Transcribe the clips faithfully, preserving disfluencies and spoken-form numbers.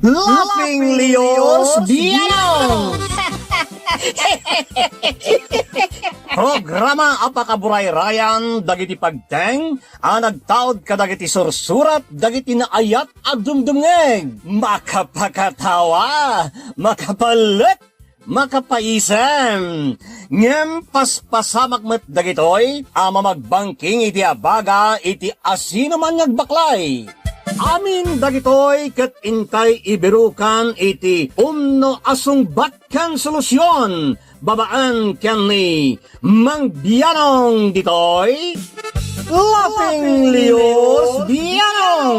Laughing Leos Bianong! Programa a pakaburayrayan dagiti pagteng a nagtaud kadagiti sursurat dagiti naayat a dumdumngeg. Makapakatawa, makapalek, makapaisem. Ngem paspasamak met dagitoy a mamagbangking iti abaga iti asinoman nga agbaklay. Amin dagitoy ket intay ibirukan iti umno a sungbat ken solusion babaen ken ni Mang Bianong ditoy, Laughing Leos Bianong.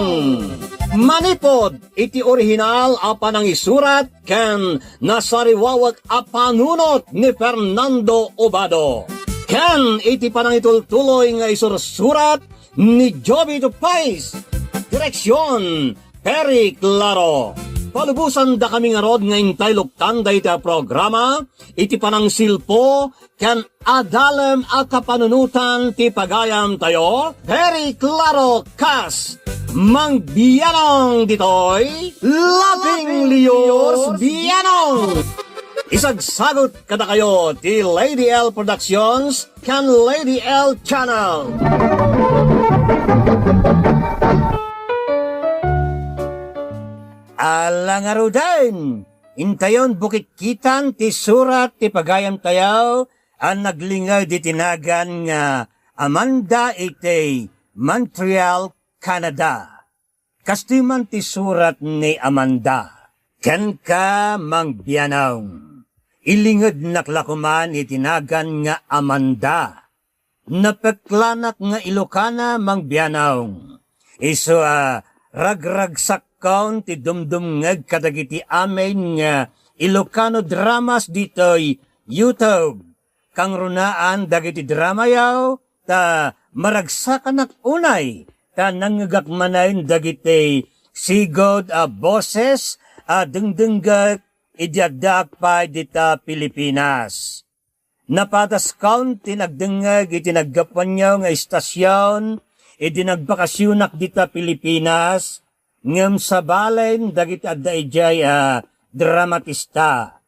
Manipod iti orihinal a panangisurat ken nasariwawek a panunot ni Fernando Obado, ken iti panangitultuloy nga isursurat ni Joby Dupais. Direksion, Perry Claro. Palubosan dakami ngarud nga intay luktan dayta a programa iti panangsilpo ken adalem a kapanunotan ti pagayamtayo, Perry Claro kas Mang Bianong ditoy, Laughing Leos Bianong. Isagsagut kadakayo ti Lady L Productions ken Lady L Channel. Ala ngaruden, intayon bukitkitan ti surat ti pagayamtayo a naglinged iti nagan nga Amanda iti Montreal, Canada. Kastoy man ti surat ni Amanda, "Kenka, Mang Bianong. Ilingednak la koman iti nagan nga Amanda. Napeklanak nga Ilokana, Mang Bianong. Isu a ragragsakkon ti dumdumngeg kadagiti amin nga Ilocano dramas ditoy YouTube. Kangrunaan dagiti dramayo, ta maragsakanak unay, ta nangngegak manen dagiti sigud a boses a dengdengngeg idi addaak pay dita Pilipinas. Napadaskon ti nagdengngeg iti naggapuanyo nga istasion idi nagbakasionak dita Pilipinas, ngem sabalen dagiti adda idiay a dramatista.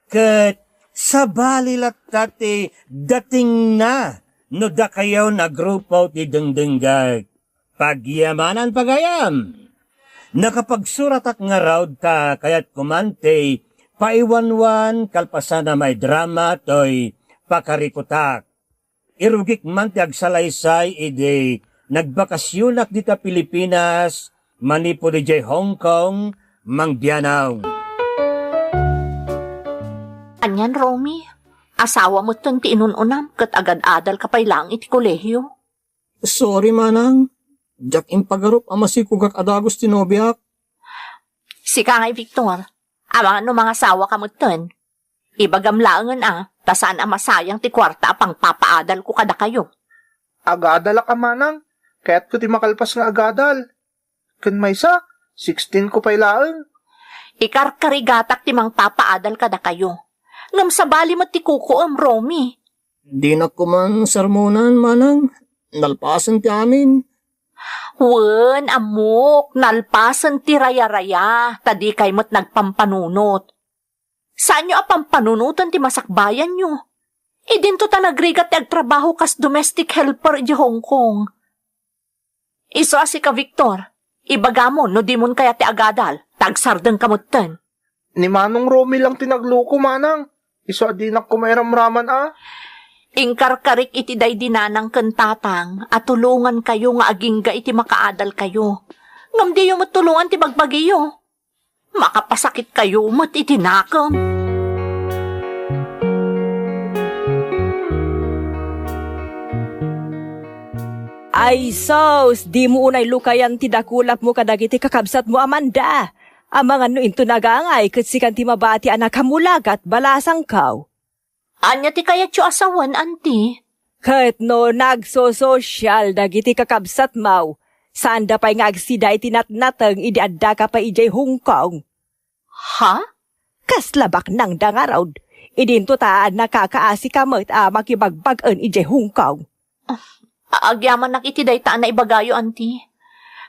Ket sabali latta ti datingna no dakayo a grupo ti dengdengngeg. Pagyamanan pagayam! Nakapagsuratak ngarud ta kayatko man ti paiwanwan kalpasan a maidrama toy pakarikutak. Irugik man ti agsalaysay idi nagbakasionak dita Pilipinas manipud idiay Hong Kong, Mang Bianong. Anian, Romy? Asawa metten ti inun-unam ket agad-adalka pay laeng iti kolehio? Sorry, manang. Diak impagarup a masikogak a dagus ti nobiak. Sika ngay, Victor. Amangan no mangasawaka metten. Ibagam laengen a, ta saan a masayang ti kuarta a pangpapaadalko kadakayo. Agadalak a manang, kayatko ti makalpas nga agadal. Ken maysa, sixteen ko pay laeng. Ikarkarigatak ti mangpapaadal kadakayo. Ngem sabali met ti kukuem, Romy. Dinak koman sermonan, manang. Nalpasen ti amin. Wen, ammok, nalpasen ti rayaraya, ta dikay met nagpampanunot. Saanyo a pampanunoten ti masakbayanyo. Idinto ta nagrigat ti agtrabaho kas domestic helper idiay Hong Kong. Isu a sika, Victor, ibagamo no dimon kayat ti agadal, ta agsardengka metten. Ni Manong Romy lang ti nagluko, manang. Isu a dinak ko mairamraman a. Inkarkarik iti daydi nanang ken tatang a tulongankayo nga agingga iti makaadalkayo. Ngem diyo met tulongan ti bagbagiyo. Makapasakitkayo met iti nakem. Ay sus, dimo unay lukayan ti dakulapmo kadagiti kakabsatmo, Amanda. Amangan no inton agangay ket sikan ti mabati a nakamulagat, balasangko. Ania ti kayatyo a sawen, anti? Ket no nagsososial dagiti kakabsatmo, saanda pay nga agsida iti natnateng idi addaka pay idiay Hong Kong. Ha? Kasla baknangda ngarud, idinto ta nakakaasika met a makibagbag-en idiay Hong Kong. Ah, agyamanak iti dayta a naibagayo, anti.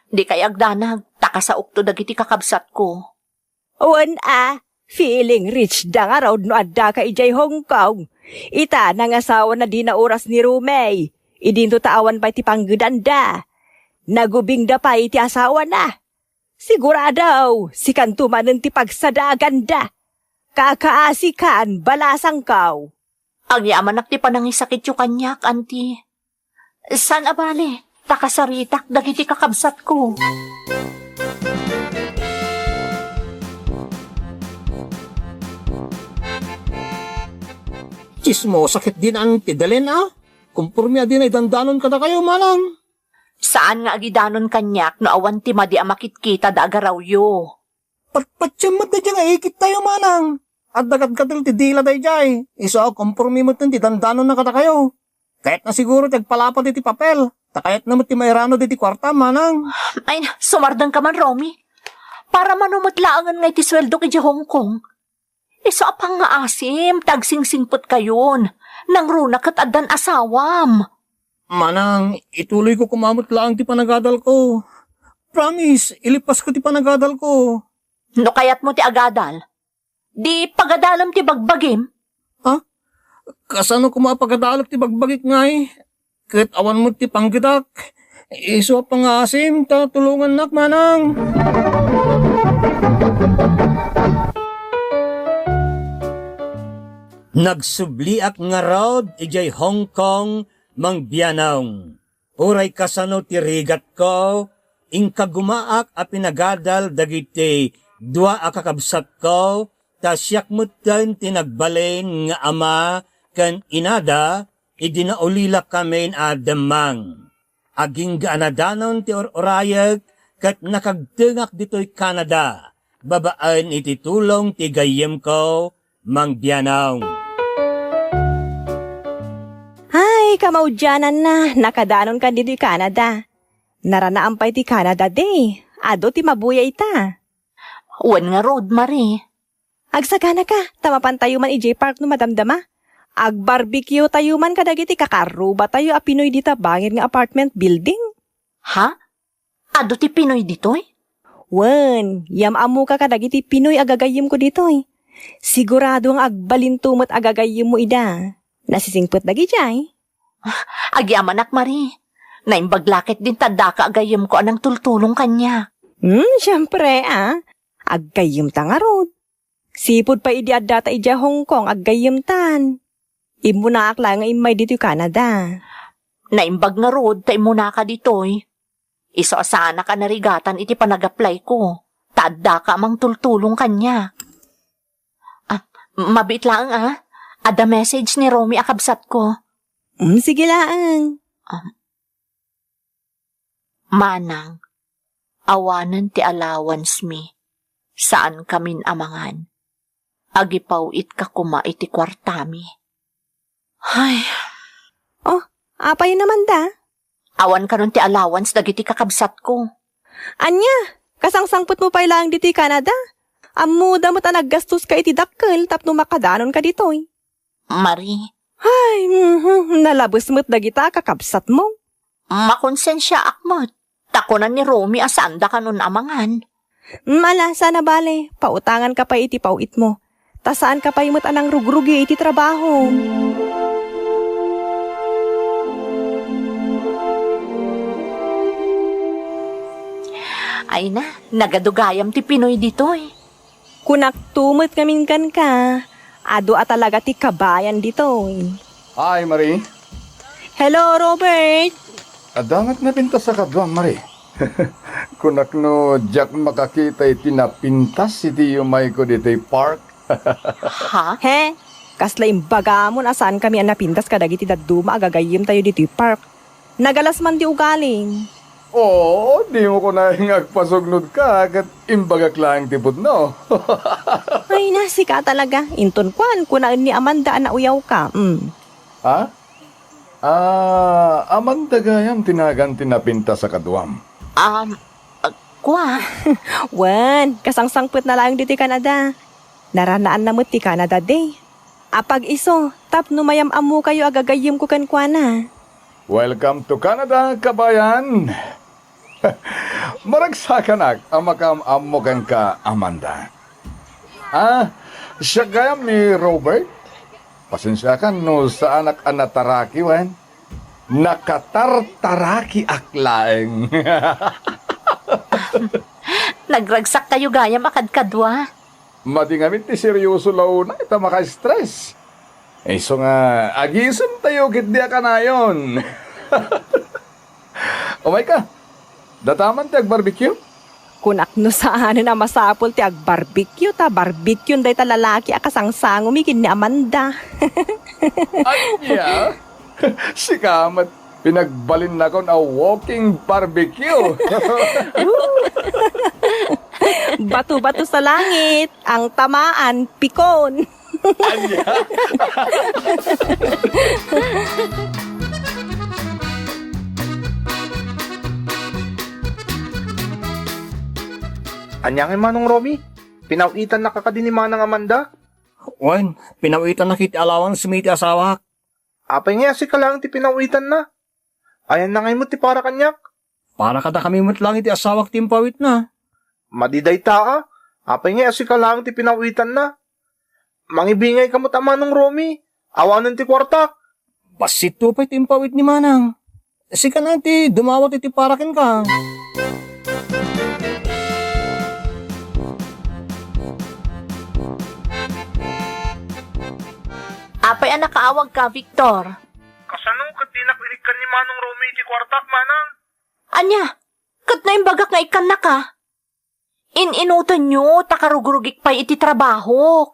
Dikay agdanag, ta kasaokto dagiti kakabsatko. Wen a, feeling rich da ngarud no addaka idiay Hong Kong. Ita, nangasawana dina oras ni Romy. Idinto ta awan pay ti panggedanda. Nagubingda pay ti asawana. Sigurado, sikanto manen ti pagsadaganda. Kakaasikan, balasangko. Agyamanak ti panangisakityo kaniak, Auntie. Saan a bale, ta kasaritak dagiti kakabsatko. Tsismosa ket dinan ti Delen a. Komporme a dina idandanon kadakayo, manang. Saan nga agidanon kaniak no awan ti madi a makitkita da agarawyo. Patpatiem met daydiay nga ikittayo, manang. Adda gadgadel ti dila daydiay. Isu a komporme met ti dandanonna kadakayo. Kayatna siguro ti agpalapad iti papel. Ta kayatna met ti mairano diti kuarta, manang. Ay, sumardengka man, Romy. Para mano met laengen nga iti sueldok idiay Hong Kong. Isu a pangngaasim ta agsingsingpetkayon. Nangruna ket addan asawam. Manang, ituloyko koma met laeng ti panagadalko. Promise, ilipasko ti panagadalko. No kayatmo ti agadal, di pagadalem ti bagbagim. Ha? Kasano koma a pagadalek ti bagbagik ngay? Ket awan met ti panggedak. Isu a pangngaasim ta tulongannak, manang. Nagsubliak ngarud idiay Hong Kong, Mang Bianong. Uray kasano ti rigatko, inkagumaak a pinagadal dagiti dua a kakabsatko, ta siak metten ti nagbalin nga ama ken inada idi naulilakamin a demmang. Agingga a nadanon ti ur-urayek ket nakagtengak ditoy Canada babaen iti tulong ti gayyemko, Mang Bianong. Ay, kamaudiananna, nakadanonkan ditoy Canada. Naranaan pay ti Canada Day. Adu ti mabuya ita. Wen ngarud, Marie. Agsaganaka, ta mapantayo man idiay park no madamdama. Agbarbecue tayo man kadagiti kakaarrubatayo a Pinoy dita bangir nga apartment building. Ha? Adu ti Pinoy ditoy? Wen, yam-ammoka kadagiti Pinoy a gagayyemko ditoy. Sigurado nga agbalinto met a gagayyemmo ida. Nasisingpet dagidiay. Agyamanak, Marie. Naimbag la ketdin ta addaka a gayyemko a nangtultulong kaniak. Hmm, siempre, a. Aggayyemta ngarud. Sipud pay idi addata idiay Hong Kong, aggayyemtan. Immunaak laeng nga immay ditoy Canada. Naimbag ngarud ta immunaka ditoy. Isu a saanak a narigatan iti panag-applyko, ta addaka a mangtultulong kaniak. Ah, mabiit laeng, a. Adda message ni Romy a kabsatko. Mm, sige laeng. Um, Manang, awanen ti allowance mi. Saankamin a mangan. Agipaw-itka koma iti kuartami. Ay. Oh, apay naman da? Awan kanon ti allowance dagiti kakabsatko. Ania, kasangsangpetmo pay laeng ditoy Canada? Ammoda met a naggastoska iti dakkel tapno makadanonka ditoy. Marie. Ay, mhm, nalabes met dagita a kakabsatmo. Makonsensiaak met, ta kuna ni Romy a saanda kanon a mangan. Mm, ala, saan a bale, pautanganka pay iti paw-itmo. Ta saanka pay met a nangrugrugi iti trabaho. Ay na, nagadu gayam ti Pinoy ditoy. Kunakto met ngamin kenka, adu a talaga ti kabayan ditoy. Hi, Marie. Hello, Robert. Adda met napintas a kaduam, Marie. Kunak no diak makakita iti napintas iti yumayko ditoy park. Ha? He? Kasla imbagamon a saankami a napintas kadagiti dadduma a gagayyemtayo ditoy park. Nagalas man ti ugalim. Oo, dimo kunay nga agpasugnodka ket imbagak laeng ti pudno. Ay, na, sika talaga. Inton kuan, kunaen ni Amanda a nauyawka. Mm. Ha? Ah, Amanda gayam ti nagan ti napintas a kaduam. Um, ah, kua. Wen, kasangsangpetna laeng ditoy Canada. Naranaanna met ti Canada Day. Apag-isu, tapno mayam-ammokayo a gagayyemko kenkuana. Welcome to Canada, kabayan! Maragsakanak a makaam-ammo kenka, Amanda. Ah, siak gayam ni Robert. Pasensiakan no saanak a nataraki wen nakatartarakiak laeng. Nagragsak kayo gayam a kadkadua. Madi ngamin ti serioso la unay ta maka-stress. Isu nga, agisem tayo ket di a kanayon. Umay ka. Dataman ti agbarbecue? Kunak no saanen a masapul ti agbarbecue, ta barbecue dayta lalaki a kasangsangomi ken ni Amanda. Ania? Sika met, pinagbalinnakon a walking barbecue. Bato-bato sa langit, ang tamaan, pikon. Ania? Ania ngay Manong Romy? Pinaw-itannaka kadi ni Manang Amanda? Wen, pinaw-itannak iti allowance mi iti asawak. Apay ngay a sika laeng ti pinaw-itanna? Ayanna ngay met ti para kaniak? Para kadakami met laeng iti asawak ti impaw-itna. Madi dayta a, apay ngay a sika laeng ti pinaw-itanna? Mangibingayka met a Manong Romy, awanen ti kuartak. Bassit to pay ti impaw-it ni Manang. Sika na ti dumawat iti para kenka. Apay a nakaawagka, Victor? Kasano ket dinak inikkan ni Manong Romy iti kuartak, Manang? Ania? Ket naimbagak nga ikkannaka? In-inutenyo ta karugrugik pay iti trabahok.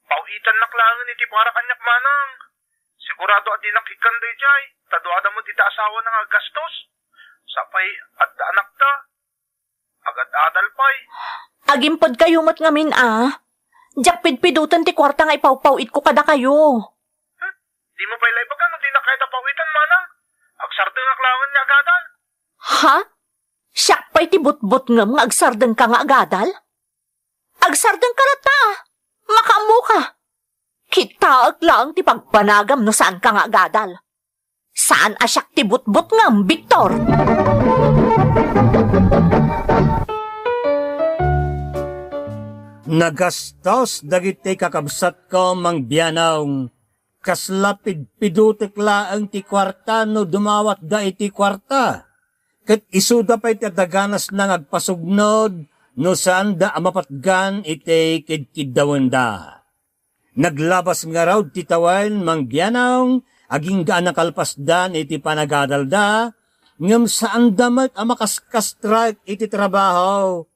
Paw-itannak laengen iti para kaniak, Manang. Sigurado a dinak ikkan daydiay, ta duada met iti asawana nga aggastos. Sapay, adda anakta. Agad-adal pay. Agimpedkayo met ngamin a. Diak pidpiduten ti kuarta nga ipawpaw-itko kadakayo. Hmm? Dimo pay la ibaga no dinak kayat a paw-itan, Manang. Agsardengak laengen nga agadal. Ha? Siak pay ti butbutngem nga agsardengka nga agadal? Agsardengka latta. Makaammoka. Kitaek laeng ti pagbanagam no saanka nga agadal. Saan a siak ti butbutngem, Victor. Nagastos dagiti kakabsatko, Mang Bianong. Kasla pidpidutek laeng ti kuarta no dumawatda iti kuarta. Ket isuda pay ti adda ganasna nga agpasugnod no saanda a mapatgan iti kidkiddawenda. Naglabas ngarud ti tawen, Mang Bianong, agingga a nakalpasdan iti panagadalda, ngem saanda met a makaskastrike iti trabaho.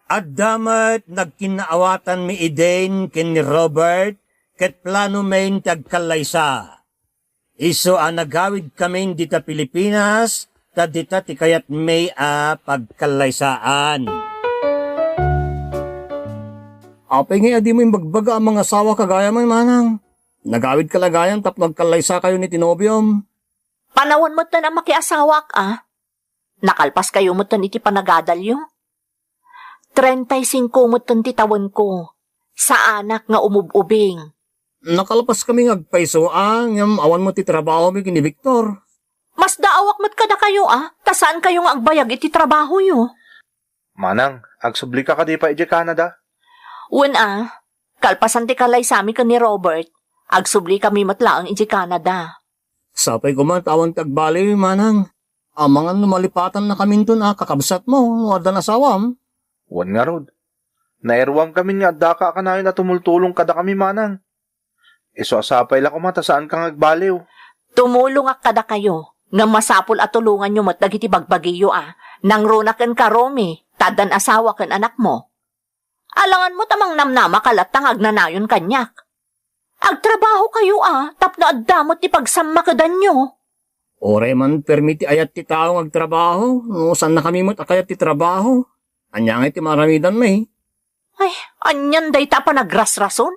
Adda met nagkinnaawatan mi idin ken ni Robert ket plano min ti agkallaysa. Isu a nagawidkamin dita Pilipinas, ta dita ti kayatmi a pagkallaysaan. Apay ngay a dimo imbagbaga a mangasawa ka gayam, Manang? Nagawidka la gayam tapno agkallaysakayo ni ti nobiom. Panawen metten a makiasawak a. Nakalpaskayo metten iti panagadalyo. Treinta y cinco metten ti tawenko. Saanak nga umub-ubing. Nakalpaskami nga agpayso a, ngem awan met ti trabahomi ken ni Victor. Masdaawak met kadakayo a, ta saankayo nga agbayag iti trabahoyo. Manang, agsublika kadi pay idiay Canada? Wen a, kalpasan ti kallaysami ken ni Robert, agsublikami met laeng idiay Canada. Sapay koma ta awan ti agbaliw, Manang. Amangan no malipatannakaminton a kakabsatmo no addan asawam. Wen ngarud, nairuamkamin nga addaka a kanayon a tumultulong kadakami, Manang. Isu a sapay la koma ta saanka nga agbaliw. Tumulongak kadakayo, ngem masapul a tulonganyo met dagiti bagbagiyo a nangruna kenka, Romy, ta addan asawa ken anakmo. Alangan met a mangnamnamaka latta nga agnanayon kaniak. Agtrabahokayo a tapno adda met ti pagsammakedanyo. Uray man permi ti ayat ti tao nga agtrabaho, no saannakami met a kayat ti trabaho. Ania ngay ti maaramidanmi? Ay, anian dayta a panagrasrason?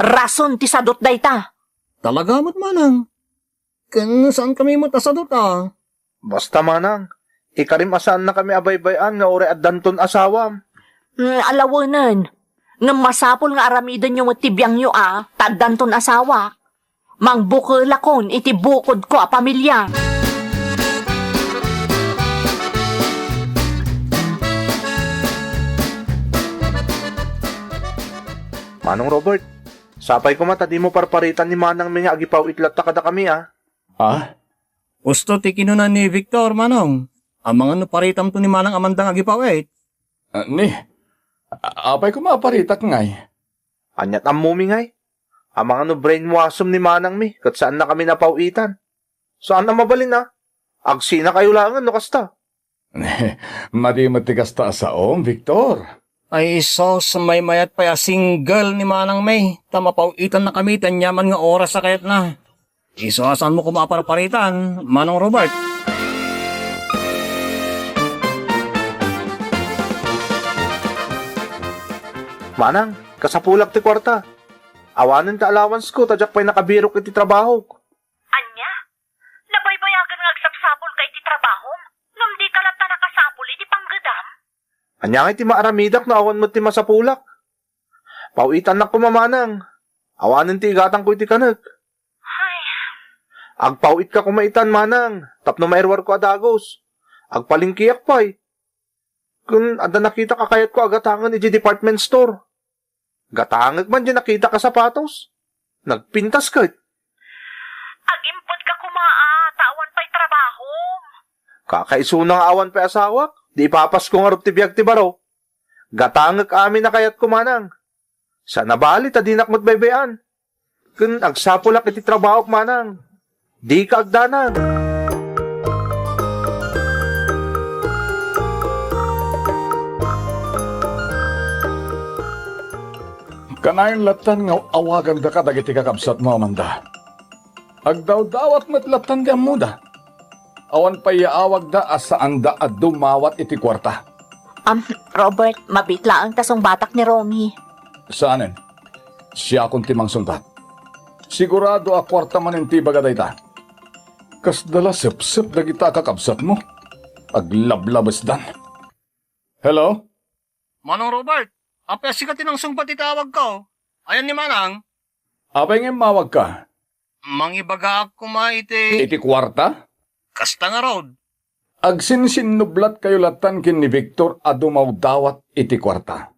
Rason ti sadot dayta. Talaga met, Manang. Ken saankami met a sadot a. Basta, Manang, ikarim a saannakami a baybay-an nga uray addanton asawam. Mm, alawenen. Ngem masapul nga aramidenyo met ti biangyo a, ta addanton asawak. Mangbukelakon iti bukodko a pamilia. Manong Robert, sapay koma ta dimo parparitan ni manangmi nga agipaw-it latta kadakami, a. Ah? Usto ti kinuna ni Victor, Manong. Amangan no paritamto ni Manang Amanda nga agipaw-it. Ah, ni, a-, apay koma a paritak ngay? Ania't ammomi ngay? Amangan no brainwashom ni manangmi ket saannakami napaw-itan. Saan a mabalin, a. Agsinakayo laengen no kasta. Madi met ti kasta a saom, Victor. Ay, sus, maymayat pay a single ni manangmi, ta mapaw-itannakami ti aniaman nga oras a kayatna. Isu a saanmo koma a parparitan, Manong Robert. Manang, kasapulak ti kuarta. Awanen ti allowancesko ta diak pay nakabirok iti trabahok. Ania? Nabaybayagen nga agsapsapulka iti trabahom, ngem dika latta nakasapul iti panggedam? Ania ngay ti maaramidak no awan met ti masapulak? Paw-itannak koma, manang. Awanen ti igatangko iti kanek. Ay. Agpaw-itka koma itan, manang, tapno mairuarko a dagus. Agpalengkeak pay. Ken adda nakitak a kayatko a gatangen idiay department store. Gatangek man diay nakitak a sapatos. Nagpintas ket. Agimpodka koma a, ta awan pay trabahom. Kakaisuna nga awan pay asawak, di ipapasko ngarud ti biag ti baro. Gatangek amin a kayatko, manang. Saan a bali ta dinak met baybay-an. Ken agsapulak iti trabahok, manang. Dika agdanag. Kanayon lattan nga awagandaka dagiti kakabsatmo, Amanda. Agdawdawat met lattan ti ammoda. Awan pay yaawagda a saanda a dumawat iti kuarta. Am, Robert, mabiit laeng ta sungbatak ni Romy. Saanen. Siakon ti mangsungbat. Sigurado a kuarta manen ti ibaga dayta. Kasda la sepsep dagita a kakabsatmo. Aglablabesdan. Hello? Manong Robert, apay a sika ti nangsungbat iti awagko? Ayan ni Manang? Apay nga immawagka? Mangibagaak koma iti Iti kuarta? Kasta ngarud. Agsinsinnublatkayo lattan ken ni Victor a dumawdawat iti kuarta.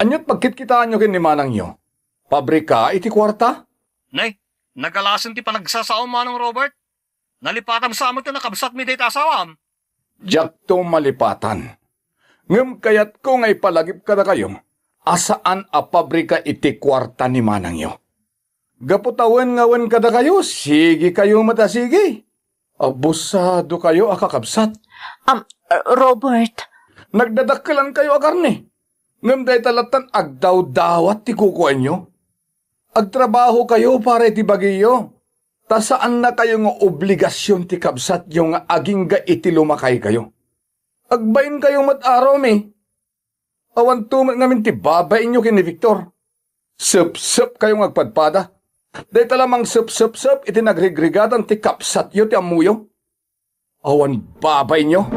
Ania't pagkitkitaanyo ken ni manangyo? Pabrika iti kuarta? Nay, nagalasen ti panagsasao, Manong Robert. Nalipatam sa met ti nakabsatmi dayta asawam. Diakto malipatan. Ngem kayatko nga ipalagip kadakayo a saan a pabrika iti kuarta ni manangyo. Gapu ta wen nga wen kadakayo, sigikayo met a sigi. Abusadokayo a kakabsat. Am, Robert. Nagdadakkelankayo a karne. Ngem dayta lattan agdawdawat ti kukuaenyo. Agtrabahokayo para iti bagiyo, ta saannakayo nga obligasion ti kabsatyo nga agingga iti lumakaykayo. Agbainkayo met a Romy. Awanto met ngamin ti babainyo ken ni Victor. Sepsepkayo nga agpadpada. Dayta la mangsepsepsep iti nagrigrigadan ti kabsatyo ti ammoyo. Awan babainyo.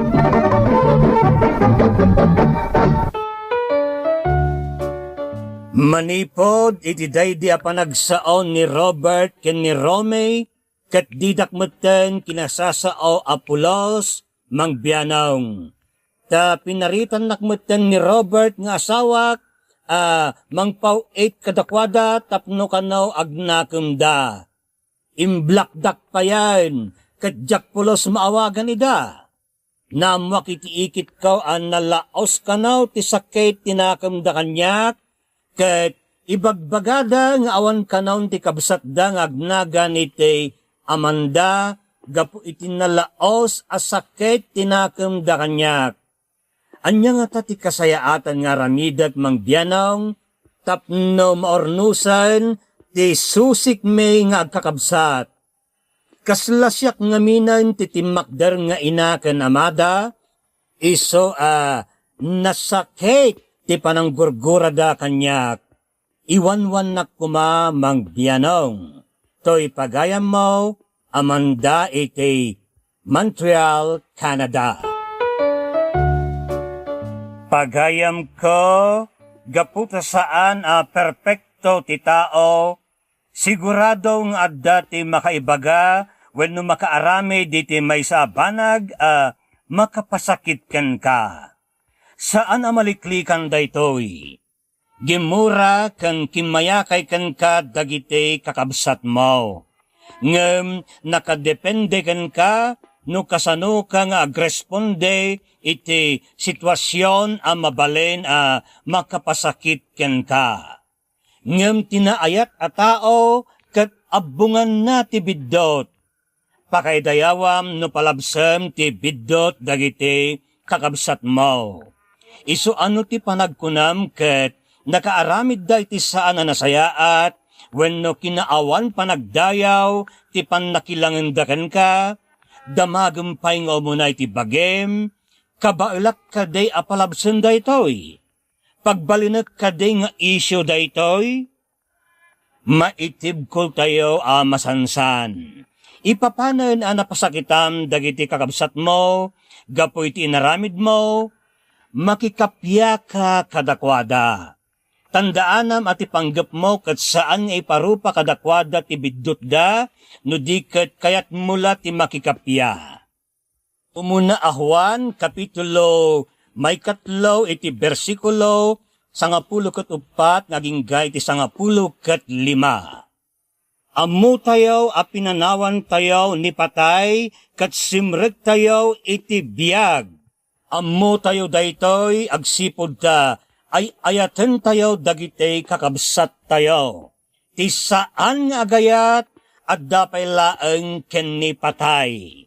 Manipud iti daydi a panagsao ni Robert ken ni Romy, ket didak metten kinasasao a pulos, Mang Bianong. Ta pinaritannak metten ni Robert nga asawak a mangpaw-it kadakuada tapno kano agnakemda. Imblakdak payen, ket diak pulos maawagan ida. Naammoak iti ikitko a nalaos kano ti sakit ti nakemda kaniak, ket ibagbagada nga awan kanon ti kabsatda nga agnagan iti amanda gapu iti nalaos a sakit ti nakemda kaniak. Ania ngata ti kasayaatan nga aramidek, Mang Bianong, tapno maurnosen ti susikmi nga agkakabsat? Kasla siak ngaminen ti timmakder nga ina ken amada, isu a nasakit ti pananggurgurada kaniak. Iwanwannak koma, Mang Bianong, toy pagayammo, Amanda iti Montreal, Canada. Pagayamko, gapu ta saan a perpekto ti tao, sigurado nga adda ti makaibaga wenno makaaramid iti maysa a banag a makapasakit kenka. Saan a maliklikan daytoy. Gimmura ken kimmayakay kenka dagiti kakabsatmo. Ngem nakadepende kenka no kasanoka nga agresponde iti situasion a mabalin a makapasakit kenka. Ngem ti naayat a tao ket abbonganna ti biddut. Pakaidayawam no palabsem ti biddut dagiti kakabsatmo. Isu a no ti panagkunam ket nakaaramidda iti saan a nasayaat wenno kinaawan panagdayaw ti pannakilangenda kenka, damagem pay nga umuna iti bagim, kabaelak kadi a palabsen daytoy? Pagbalinek kadi nga isyu daytoy? Maitibkoltayo a masansan. Ipapanen a napasakitam dagiti kakabsatmo gapu iti inaramidmo, makikapiaka kadakuada. Tandaanam a ti panggepmo ket saan nga iparupa kadakuada ti biddutda, no di ket kayatmo la ti makikapia. Umuna a Juan, kapitulo maikatlo iti bersikulo sangapulo ket uppat nga agingga iti sangapulo ket lima. Ammotayo a pinanawantayo ni patay ket simrektayo iti biag. Ammotayo daytoy agsipud ta ay-ayatentayo dagiti kakabsattayo. Ti saan nga agayat, adda pay laeng ken ni patay.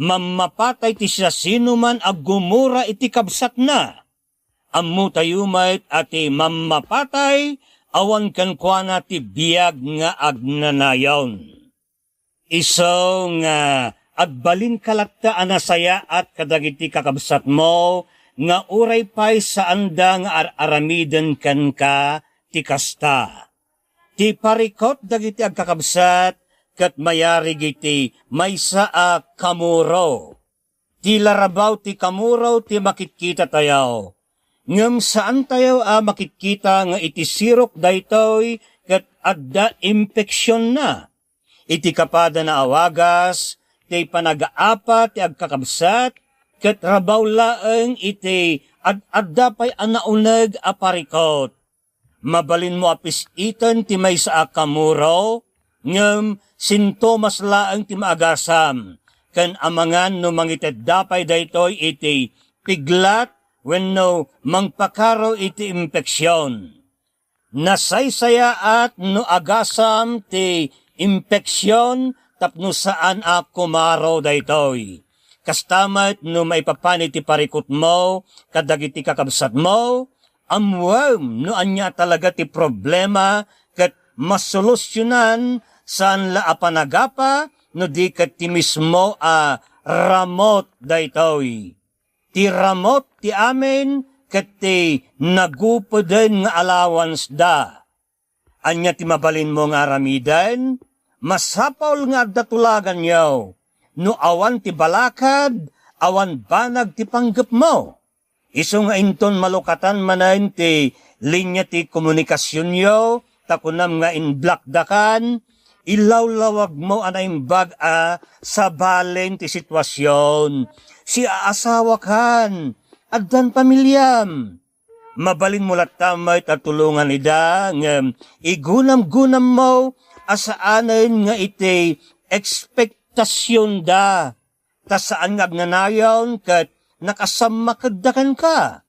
Mammapatay ti siasinoman a gumura iti kabsatna. Ammotayo met a ti mammapatay, awan kenkuana ti biag nga agnanayon. Isu nga agbalinka latta a nasayaat kadagiti kakabsatmo nga uray pay saanda nga ar-aramiden kenka ti kasta. Ti parikut dagiti agkakabsat ket mayarig iti maysa a kamuro. Ti larabaw ti kamuro ti makitkitatayo. Ngem saantayo a makitkita nga iti sirok daytoy ket adda impeksionna. Iti kapadana a wagas, ti panagaapa ti agkakabsat, ket rabaw laeng iti ad-adda pay a nauneg a parikut. Mabalinmo a pis-iten ti maysa a kamuro, ngem sintomas laeng ti maagasam, ken amangan no mangitedda pay daytoy iti piglat wenno mangpakaro iti impeksion. Nasaysayaat no agasam ti impeksion tapno saan a kumaro daytoy. Kasta met no maipapan iti parikutmo kadagiti kakabsatmo, ammoem no ania talaga ti problema ket masolusionan saan la a panagapa no di ket ti mismo a ramut daytoy. Ti ramut ti amin ket ti nagupeden nga allowance da. Ania ti mabalinmo nga aramiden? Masapul nga adda tulaganyo. No awan ti balakad, awan banag ti panggepmo. Isu nga inton malukatan manen ti linya ti komunikasionyo, ta kunam nga inblakdakan, ilawlawagmo a naimbag a sabalen ti situasion. Siaasawakan, addan pamiliam. Mabalinmo latta met a tulongan ida, ngem igunamgunammo a saanen nga iti ekspektasionda, ta saan nga agnanayon ket nakasammakedda kenka.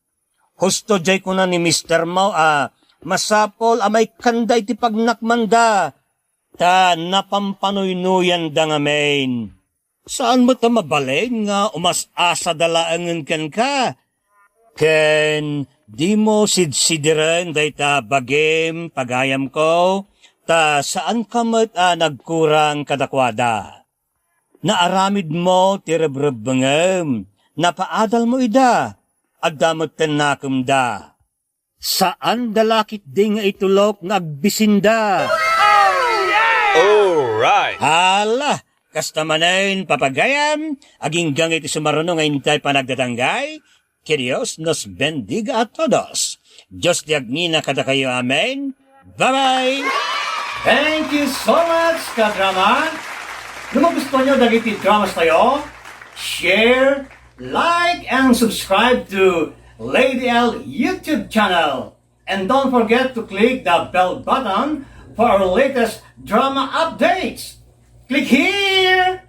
Husto diay kuna ni mistermo a masapul a maikkanda iti pagnakmanda, ta napampanuynuyanda ngamin. Saan met a mabalin nga umas-asada laengen kenka. Ken dimo sidsidiren dayta bagim, pagayamko, ta saanka met a nagkurang kadakuada. Naaramidmo ti rebrebbengem, napaadalmo ida, adda met ti nakemda. Saanda la ketdi nga itulok nga agbisinda. Alright! Hala, kasta manen, papagayam, agingga iti sumaruno nga intay panagdadanggay, que Dios nos bendiga a todos. Dios ti agngina kadakayo. Amen. Bye-bye! Thank you so much, kadrama. No magustuhan nyo dagiti dramas tayo, share, like, and subscribe to Lady L YouTube channel. And don't forget to click the bell button for our latest drama updates. Click here!